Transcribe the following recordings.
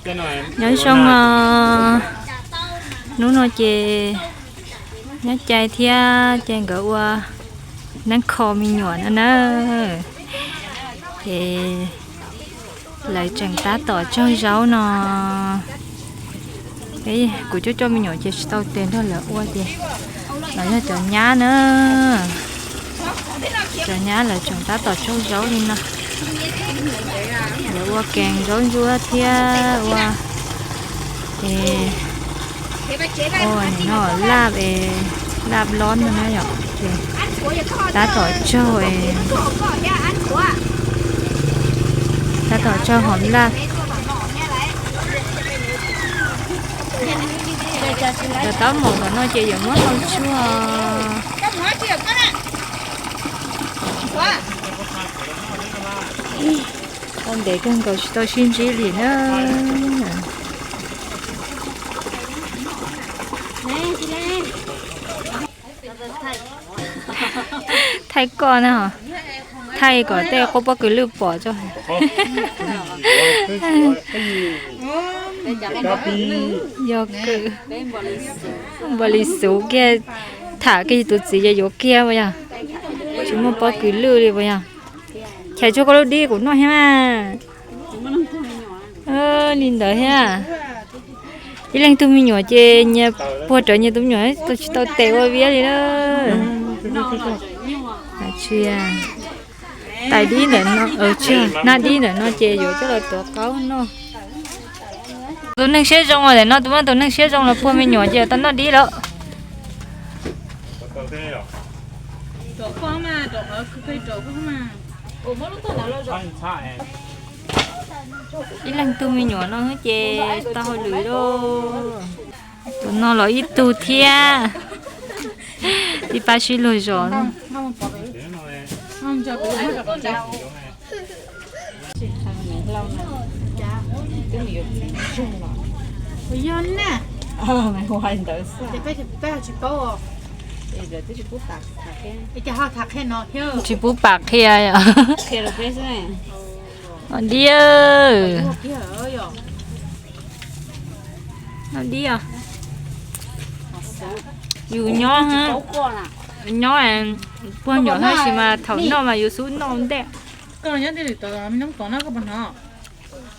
Nyob zoo os, hnub no ces nyob cai thiab ces nkawd ua neeb kho me nyuam no na. Ces lawv tseem tab tom tsaug zaub no. Kuv coj coj me nyuam ces tsis tau tes nrog lawv ua ces los yog cov nyab na. Cov nyab lawv tseem tab tom tsaug zaub li no. Lawv ua kees zaub ntsuab thiab ua, ua no laj, laj lob no na yom. Ces tab tom tsaug, tab tom tsaug hom laj. Cov taub maum tom no ces yuav muab hau tsuag. Tau ntev kawg nkaus tsis tau sib ntsib li na. Thaij koj na, thaij kom tej qub pob kws lwj pom tso. Yog kws npaum li xub kiag, tham kiag tus txiv ces yuav kiag puas yog? Tsis muaj pob kws lwj li puas yog? Chais tsuag koj lub dib kuv noj thiab mas. Li ntawd thiab. Ib leeg tug me nyuam ces nyias puag rawv nyias tus me nyuam, tsis tau tes ua viab li na. Tsis, tais dib ntawm no, hnab dib ntawm no ces yuav coj los tuav qaub noj. Tus neeg siab zoo ntawm no, tus muaj tus neeg siab zoo los puag me nyuam ces tau noj dib lawm. Ib leeg tug me nyuam no ces tau hauj lwm lauj. Tus no los ib tug thiab. Tib pab sib luag zos. Yog na. Ntawd xwb. Tsis pub pam qhia yom. Dib, dib, yus nyob, nyob puag nyuam tab sis mas thaum noj mas yus xub noj ua ntej. Koj nyob tej lwm tom me noob tom na, koj puas hnov?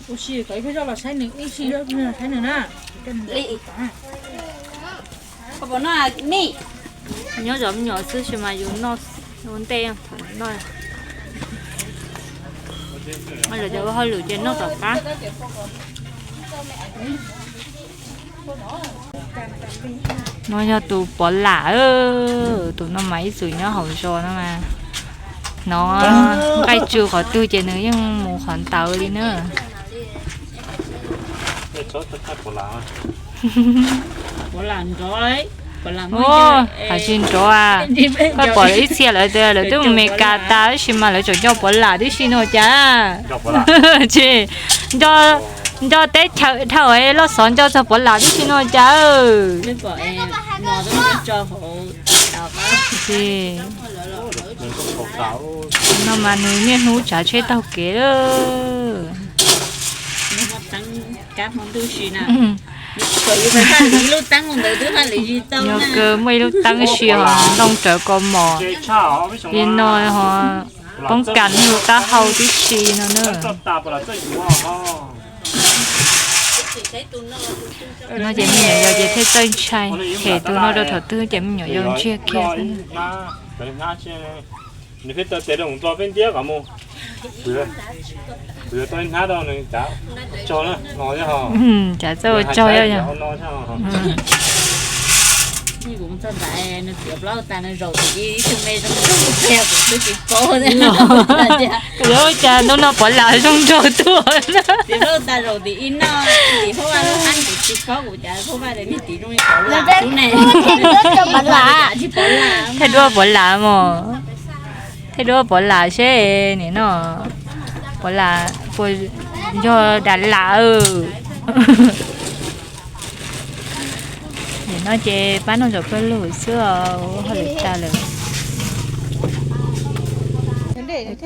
Ua si kom ib pliag zoj los saib nws, ib si zoj los saib nws na. Nyob zov me nyuam xwb sis mas yus noj ua ntej thaum noj. Lawv cov ua hauj lwm ces noj tom qab. No yog tus Pov Lam, tus no mas ib txwm nyob hauv zos no mas, hnov nqaij tsw qhov twg ces nws yeej mus qhov ntawd li na. Hais tsis nrov, koj pom lawv ib txhia lawv tias lawv twb mus Meskas tas tab sis mas lawv tseem nco Pov Lam tib si no cas? Tsis, nco teb chaws dhau loj xov nco txog Pov Lam tib si no cas? No mas nws niaj hnub tsav tsheb taug kev lawm. Yog kawg muaj ib lub teeb si ho ntoo rawv kaus mom li no ho poob kas hu taub hau tib si no na. No ces me nyuam yaus ces thiaj txawj ntshai, hem tus no rau thaum twg ces me nyuam yaus ntsiag kiag xwb. Nws pheej taw tes rau mus nto peb ntiab kom mus. Kuv yuav tau ib hnab rau nws cav tsaug no. Cav txawj ua tsaug no. Kuv yuav ua cas ntu no Pov Lam zoo nraug tuaj. Thaij duab Pov Lam mog. Thaij duab Pov Lam seb nim no Pov Lam puas yog Dav Lam. Nim no ces pab noj zaum pawg lug xwb os, hauj lwm tag lawm.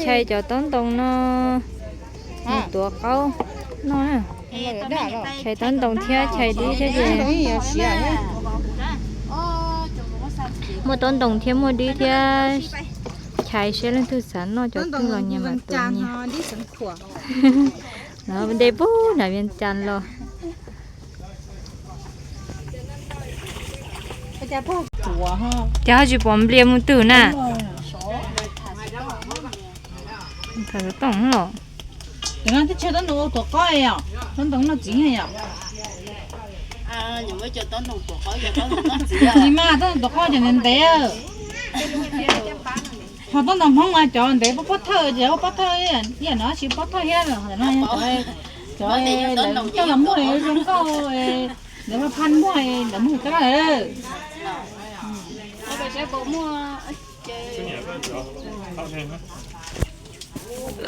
Chais cov taub ntoo no mus tuav qaub noj na. Chais taub ntoo thiab chais dib thiab ces muaj taub ntoo thiab muaj dib thiab. Chais saib leej twg xav noj cov twg los nyias mam tua nyias. Los de pug nram Vias Cas los. Ces ho tsis pom nplias mus twg na. Thaum tom los. Tus no twb tsis yog taub ntoo tuam qob yom, taub ntoo noj txiv yom. Nws mas taub ntoo tuam qob ces ntev ntev. Ho taub ntoo Hmoob mas cov ntev pob thawj ces pob thawj ib yam no tsis pob thawj thiab, cov coj los muag zoo nkauj, lawv phaj muag lawv muag tab lawm.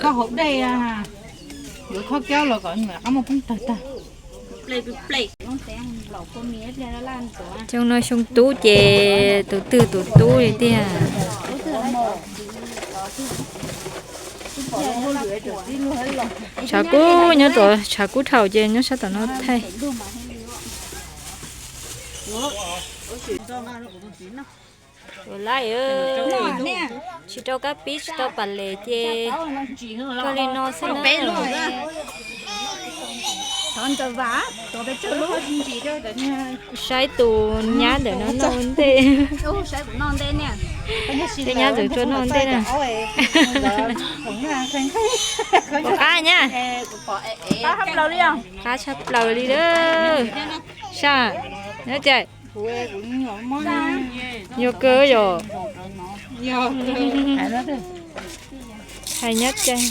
Koj hauv dej, yuav kho kiab los kom qab muag poob tawg tag. Xyoo no xyoo tub ces tus twg tus tub li tiag. Tshav kub nyob tom, tshav kub dhau ces nyob sab tom no thaij. Ua li, tsis rau kab pib tsis tau pas les ces kawg li no xwb na. Saib tus nyab ntawm no noj ntej. Tus nyab ntawm tsuas noj ntej na. Ua qab nyab. Qab tshaj plaws li lawm. Saj, nyob cas? Yog kawg yom. Hais nyob cas?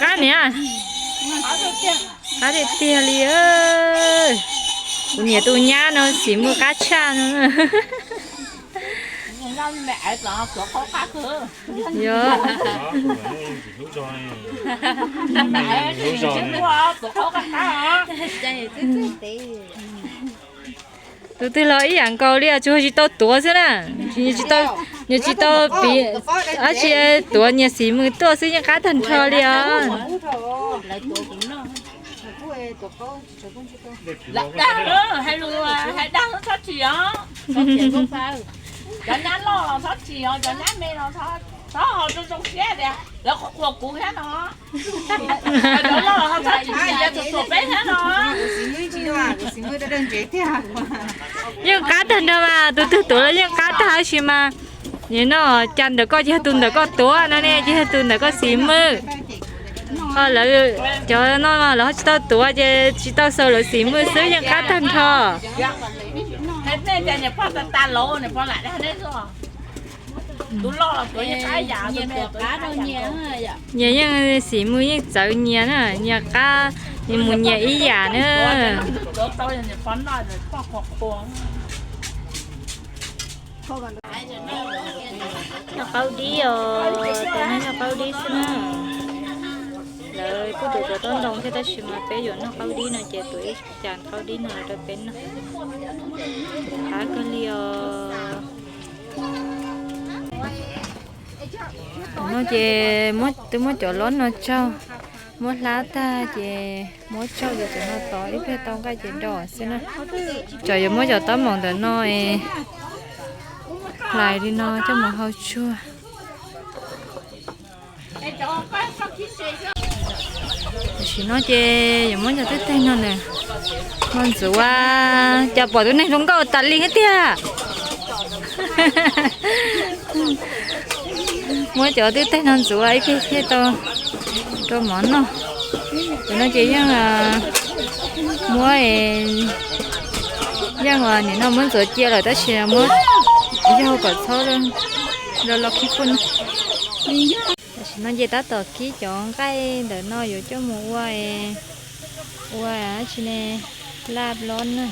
Qab niam. Qab tiag tiag li. Kuv niam tus nyab no xim mws qab tshaj no. Yog. Tus twg los ib yam nkaus li, tsuas tsis tau tuav xwb na. Nws tsis tau piv dab tsi, tuav nyias xim mws tuaj xwb yeej qab tag nrho li os. Hais lus hais dag txhob chim os. Cov nyab loj los txhob chim os, cov nyab me los txhob ho zoo zoo siab tias lawv qhuas kuv thiab no. Cov loj los txhob chim, txhua peb thiab no. Yeej qab tag nrho mas, tus twg tuav los yeej qab tag tab sis mas nim no cas ntawm koj ces yog tus ntawm koj tuav no ne, ces yog tus ntawm koj xim mws. Ho lawv cov no mas lawv ho tsis tau tuav ces tsis tau xaus lawv xim mws xwb yeej qab tag nrho. Nyias yeej xim mws yeej txawv nyias na, nyias qab, nyias mus nyias ib yam na. Noj qaub dib os, tus no noj qaub dib xwb na. Lawv kuj tuav tuav taub ntoo thiab tab sis mas peb yuav noj qaub dib no ces tuav ib cas qaub dib no los rau peb noj. Qab kawg li os. No ces twb muab cov lob no tsaug, muab hlab tag ces muab tsaug ces cov no tod ib pliag tau nqaij ces do xwb na. Tsam yuav muab cov taub maum ntawm no hlais li no coj mus hau tsuag. Tam sim no ces yuav muab cov twb teg no na, no ntxuav, cas pom tus neeg zoo nkauj tas li thiab tiag. Muab cov twb teg no ntxuav ib pliag thiaj tau rau mov noj. Cov no ces yeej muab, yeej nim no muab ntxuav cia lawm tab sis muab yog kom txhob rau los khib puj no. Tam sim no ces tab tom kib cov nqaij ntawm no yuav coj mus ua, ua dab tsi ne, laj lob na.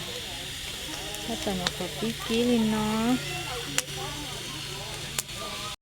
Tab tom nyuam qhuav kib kib li no.